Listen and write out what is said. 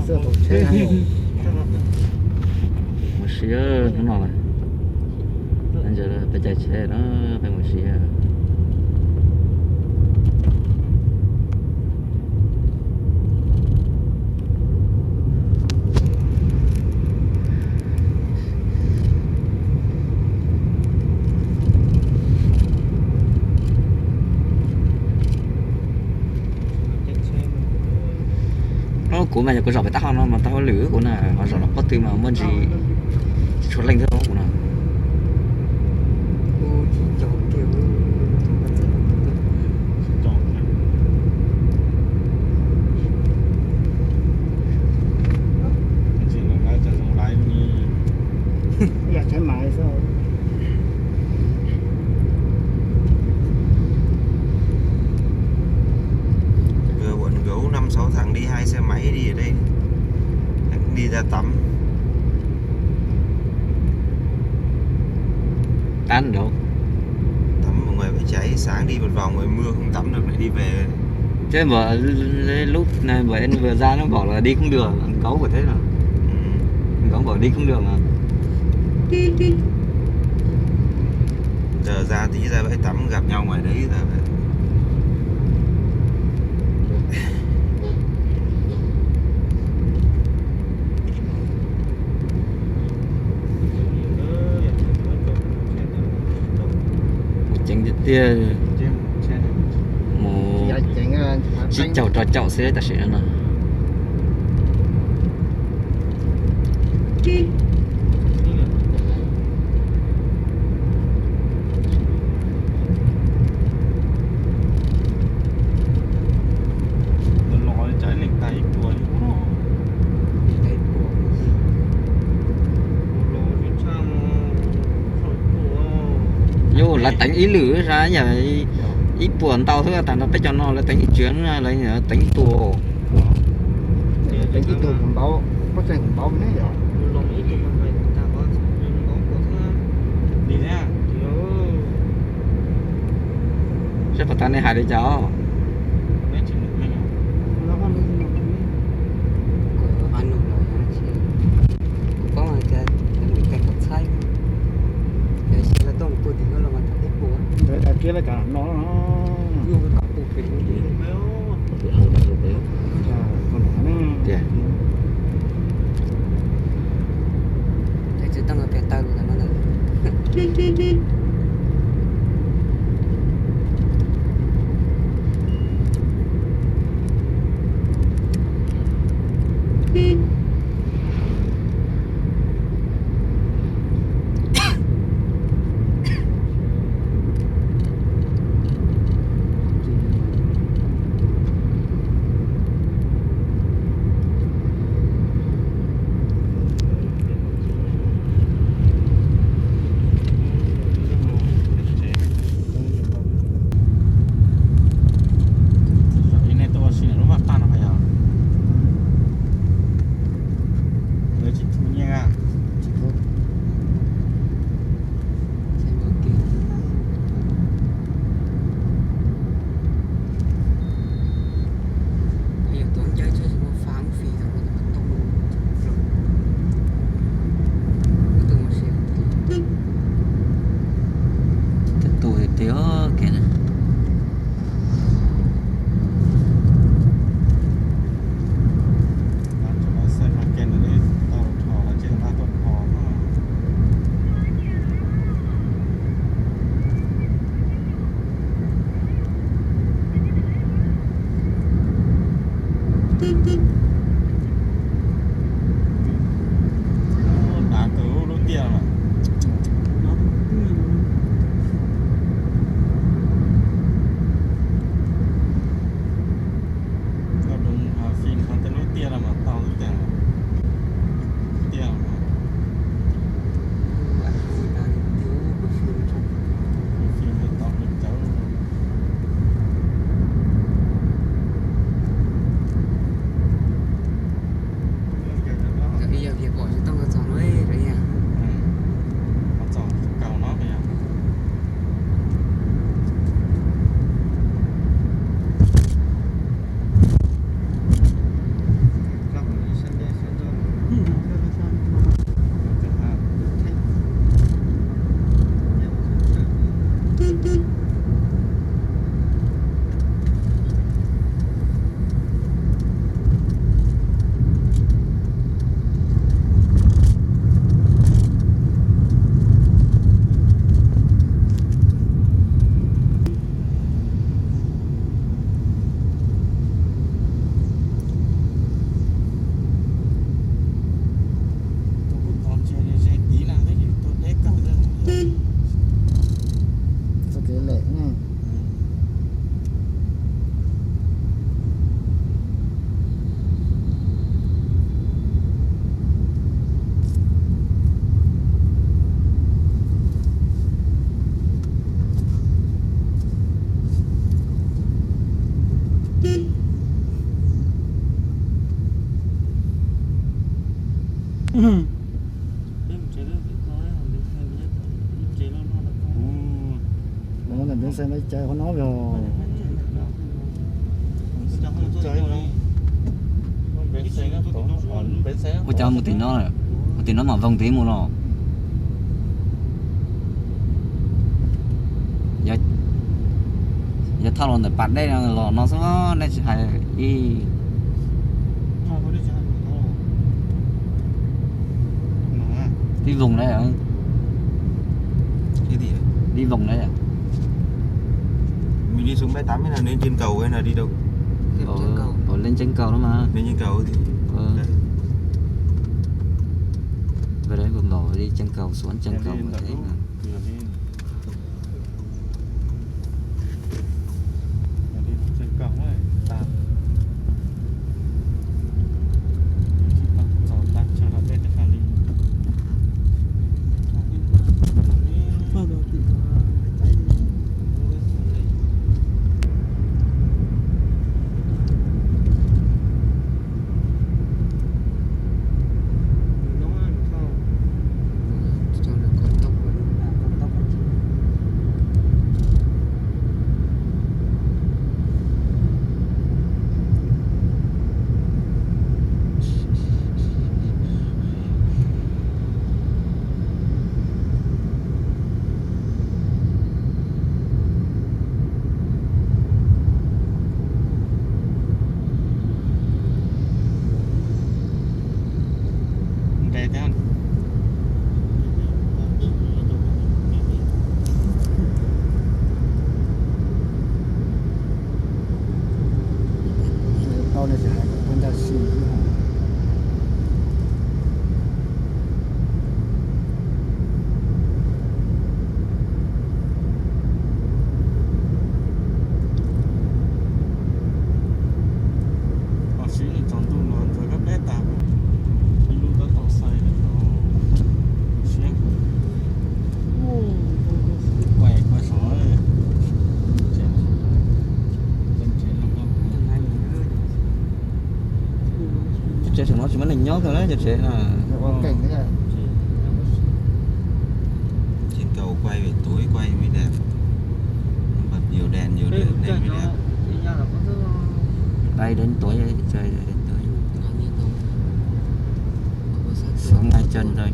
Mus si hnub no lawm, ntawd peb caij tsheb no peb mus si. Kuv mas yog kuv zaum pem taub hau no mas tau hauj lwm kuv na, ho zaum rau pob tw mas muaj ntsis tsis tshua leej thiab kuv no. Vừa buổi ngủ năm sáu thằng đi hai xe máy đi ở đây. Đi ra tắm. Tắm đâu? Tắm ở ngoài bãi cháy, sáng đi một vòng ngoài mưa không tắm được lại đi về. Chứ mà lúc này mà em vừa ra nó bảo là đi không được, Gấu của thế mà. Ừ. Gấu bảo đi không được mà. Giờ ra tí ra bãi tắm gặp nhau ngoài đấy rồi. Mus ceev tiag tiag, mus tsib caug rau caum xwb tam sim no. Yus lawv teev ib lwm sas yam ib puas ntau xwb, tag nrho peb cov no lawv teev ib tsuam, lawv teev ib tug. Saib puas tau nej hais li cas. Tiag. Tus tiag tiag kev na. Dav kawg lub tiaj no. Koj tus fim qhov tej lub tiaj no mas tau lub tiaj. Tiaj no. Fim tau lub cawv. Ntawm Npeev Xais no cais qhov no yog ua cas mus tim no, mus tim no mam voog ntiv mus los. Yog thauj los ntawm pas dej no los no xwb, nej tsis hais ib tib voog na, ib voog na. Mình đi xuống bãi tắm hay là nên trên cầu hay là đi đâu? Lên trên cầu đó mà. Lên trên cầu thì đấy. Vào đấy mình bảo đi trên cầu xuống trên cầu mà thế mà. Tau nws tsis hais kuv ua ncaj si. Los sis tsaus ntuj no ntxuav kab peb tas, ib lub tab tom xais no siab. Quaj quaj sov. Cov tsev saum no tsis muaj neeg nyob kiag na, cov tsev na. Trên cầu quay buổi tối quay mới đẹp. Bật nhiều đèn, nhiều đèn lên mới đẹp. Quay đến tối, trời ơi, đến tối. Sống hai chân thôi.